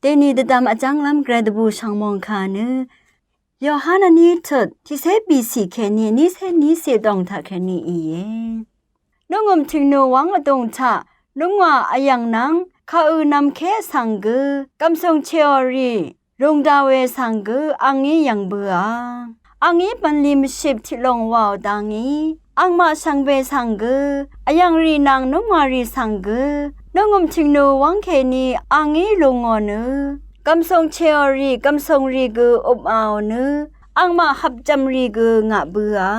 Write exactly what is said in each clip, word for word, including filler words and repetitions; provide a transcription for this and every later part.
Eni dvdvm vjv́nglv́m gvray dvbù shv̀ngmòng kà nø Yohan vní tut tiqcé bìcì kèní vnícé nícì dòng taq kèní íe. Nungø̀m tìngnø wv́ng vdùng taq nungwà vyv̀ng nvng kàø̀ nvmké vsvng gø gv̀msùng chèò rì rùng dà we svng gø a ngí yv̀ng bøà. A ngí bv̀nlì mvship tiqlòng wàò dá ngí angmaq shvngbe svng gø vyv̀ng rì nvng nungwà rì svng gø nungø̀m tìngnø wv́ng kèní a ngí lùngò nø gv̀msùng chèò rì gv̀msùng rì gø upmàò nø angmaq hvpjv̀m rì gø ngà bøà.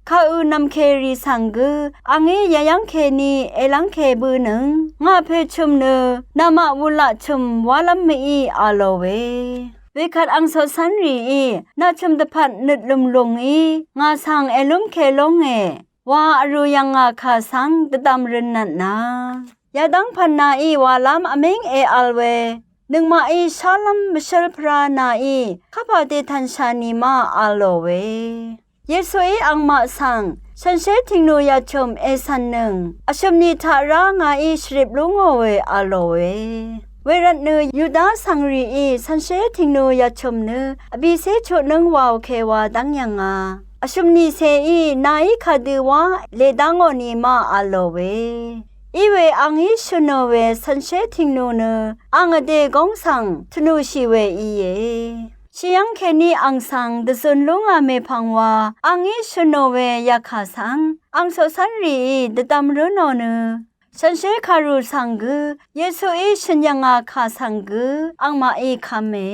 Kàø̀ nv̀mkè rì svng gø a ngí yayv́ng kèní èlv́ngke bønøng ngà pè chø̀m nø namaq wulaq chø̀m wálv́m mví a lò we. Wekvt angcò cv́n rìí nà chø̀m dvpvt nøt lùmlù ngí ngà svng èlúmke lóngè wa vrū yv̀ngà kà svng dvdvm rønnvtna. Yadv́ng pv̀n nàí wàlv́m vmíng èvl we nøngmaqí shálv́m mvshøl pvrā nàí kapà dètv̀nshà nìmá a lò we. Yesuí angmaq svng shànshér tìngnø yachø̀m ècv̀nnøng vshø̀m ni taq rá ngàí shvrip lú ngò we a lò we. Wervtnø Yuda vsvng rìí shànshér tìngnø yachø̀m nø vbìcé chutnǿng wàò kèwa dv́ng yv̀ngà vshø̀m nìcèí nàí kadø wá lèdá ngò nìmá a lò we. Iwe a ngí shø̀nò we shànshér tìngnø nø ang vdè góng svng tvnùshì we íe. Shì yv́ng kèní ang svng dvzøn lúngà mèpv̀ng wa a ngí shø̀nò we yakà svng angcò cv́n rìí dvdvm rǿnò nø shànshér kàrù svng gø Yesuí shø̀n yv̀ngà kà svng gø angmaqí kv̄me.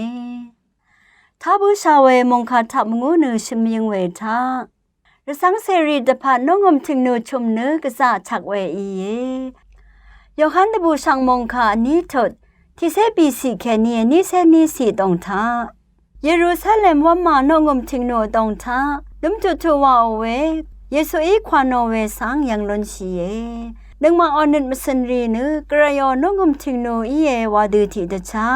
Tá bǿshà we mòngkà taq mvngú nø shø̀myøng we taq rvcv́ng cèrì dvpvt nungø̀m tìngnø chø̀m nø gvzà chvk we íe. Yohan dvbù shv̀ng mòngkà vní tut tiqcé bìcì kèní vnícé nícì dòng taq Yerusalem wv́mà nungø̀m tìngnø dòng taq lúm tuqtuq wàò we Yesuí kwà nò we svng yv̀ng lúnshìe. Nøngmaqò nøt mvcø̀n rì nø gvrayò nungø̀m tìngnø íe wa dø tiqdvchá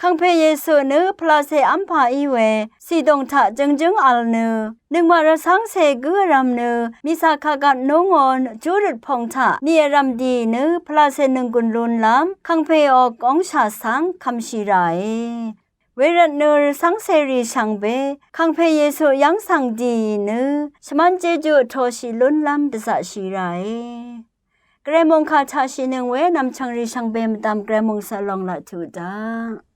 Kàngpè Yesu nø pvlacè v́mpà í we cìdòng taq jøngjǿng vl nø nøngmaq rvcv́ngcè gǿ vrv̄m nø mìcà kàgvt nungò júrøt pong taq ni vrv̄m dì nø pvlacè nònggùn lunlv́m kàngpèò góngshà svng kv̀mshì ràe. Wervtnø rvcv́ngcèrì shvngbe kàngpè Yesu yv́ng svng dìì nø shvmán jejú vtoshì lúnlv́m dvzaqshì ràe. Gvray mòngkà taqshìnøng we nv̀mchv̀ngrì shvngbe mvdvm gvray mòngsvlong laq tuq daq.